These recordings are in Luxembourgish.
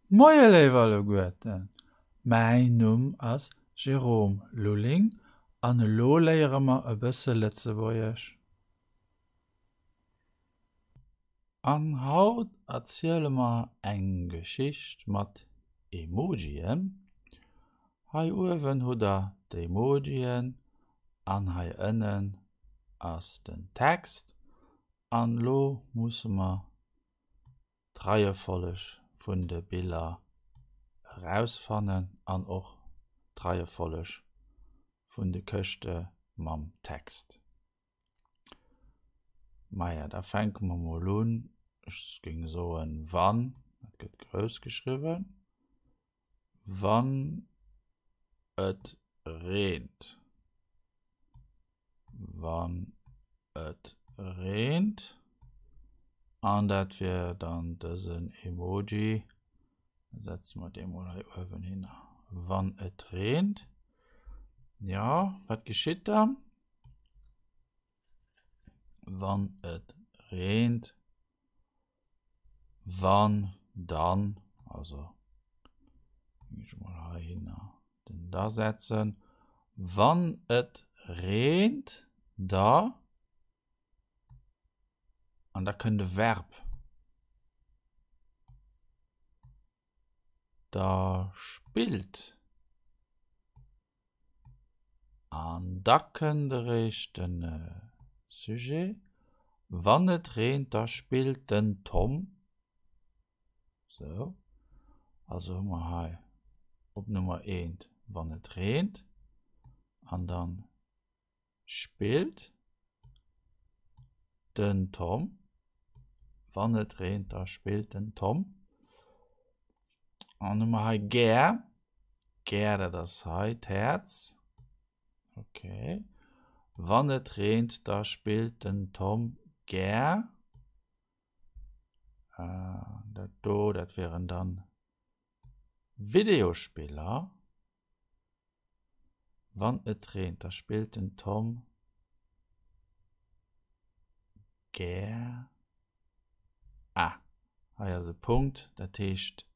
Moie léif alleguerten, mäin Numm ass Jérôme Lulling an elo léiere mer e bësse Lëtzebuergesch. An haut erziele mer eng Geschicht mat Emojien. Hei uewen hutt der d'Emojien an hei ënnen ass den Text. An elo musse mer d'Reiefolleg vun de Biller erausfannen an och d'Reiefolleg vun de Këschte mam Text. Maja, da fänke mer mol un. Ech géing soen, wann, dat gëtt grouss geschriwwen, wann et reent. Wann et reent. An dat wier dann dësen Emoji. Da setze mer dee mol hei uewen hin. Wann et reent. Ja, wat geschitt dann? Wann et reent. Wann, dann, also géing ech mol heihinner den da setzen. Wann et reent, da, an da kënnt e Verb. Da spillt. An da kënnt eréischt de Sujet, Wann et reent, da spillt den Tom. Sou, also hu mer hei op Nummer eent, wann et reent, an dann spillt den Tom. Wann et reent, da spillt den Tom. An hu mer hei gär. Gär, dat ass hei d'Häerz. Okay. Wann et reent, da spillt den Tom gär. Äh, dat do, dat wieren dann Videospiller. Wann et reent, da spillt den Tom gär. Ah, hei ass e Punkt, dat heescht,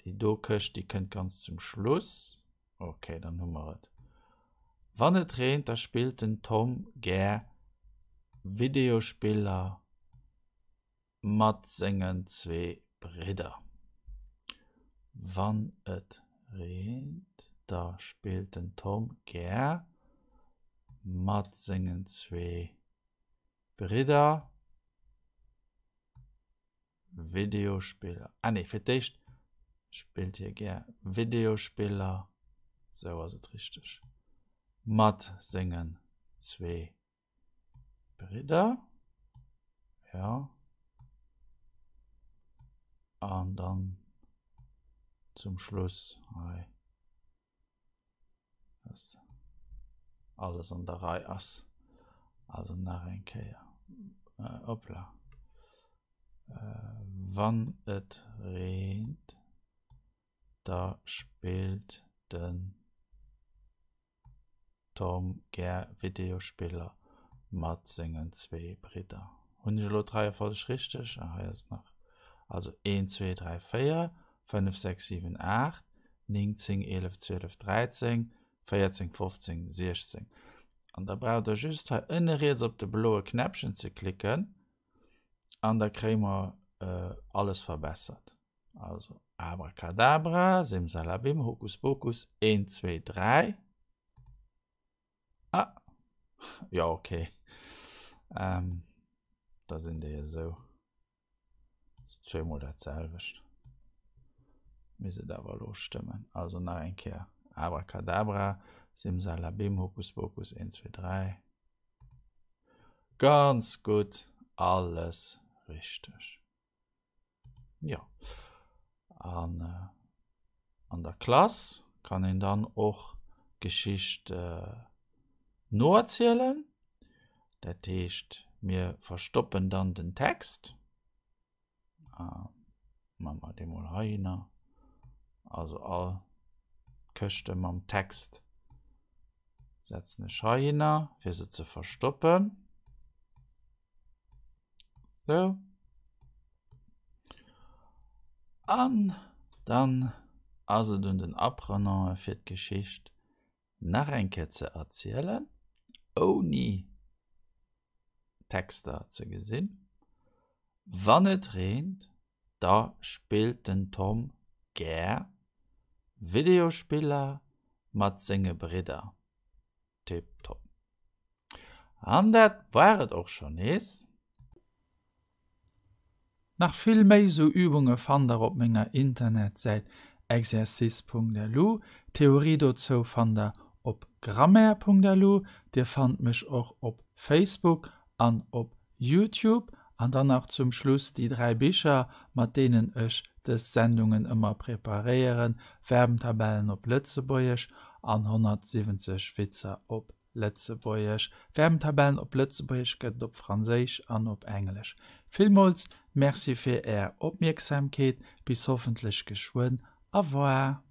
déi do Këscht, déi kënnt ganz zum Schluss. Okay, dann hu mer et. Wann et reent, da spillt den Tom gär Videospiller mat sengen zwee Bridder. Wann et reent, da spillt den Tom gär mat sengen zwee Bridder Videospiller. Ah nee, fir d'éischt spillt hie gär Videospiller, sou ass et richteg, mat sengen zwee Bridder, ja, an dann zum Schluss hei, dass alles an der Rei ass. Also nach eng Kéier, hoppla, wann et reent, da spillt den Tom gär Videospiller mat sengen zwee Bridder. Hunn ech elo d'Reiefolleg richteg? Ah, hei ass et nach. Also 1, 2, 3, 4, 5, 6, 7, 8, 9, 10, 11, 12, 13, 14, 15, 16. An da braucht der just hei ënne riets op de bloe Knäppchen ze klicken an da kréie mer alles verbessert. Also Abracadabra, Simsalabim, Hokuspokus, 1, 2, 3. Ah, ja, okay. Ähm, da sinn déi esou. Zweemol dat selwecht. Misst et awer elo stëmmen. Also nach eng Kéier. Abracadabra, Simsalabim, Hokuspokus, 1, 2, 3. Ganz gutt, alles richteg. Jo. An an der Klass kann een dann och Geschicht noerzielen. Dat heescht, mir verstoppen dann den Text. Maache mer dee mol heihinner. Also all d'Këschte mam Text setzen ech heihinner, fir se ze verstoppen. Sou. An. Dann ass et un den Apprenanten fir d'Geschicht nach eng Kéier ze erzielen, ouni Texter ze gesinn. Wann et reent, da spillt den Tom gär Videospiller mat senge Bridder. Tiptop. An dat war et och schonn nees. Nach vill méi sou Übunge fannt der op menger Internetsäit exercice.lu. D'Theorie dozou fannt der op grammaire.lu. Dir fannt mech och op Facebook an op Youtube. An dann nach zum Schluss déi 3 Bicher, mat deenen ech dës Sendungen ëmmer preparéieren, Verbentabellen op Lëtzebuergesch an 170 Witzer op Lëtzebuergesch. Verbentabellen op Lëtzebuergesch gëtt et op Franséisch an op Englesch. Villmools Merci fir Är Opmierksamkeet, bis hoffentlech geschwënn. Au revoir.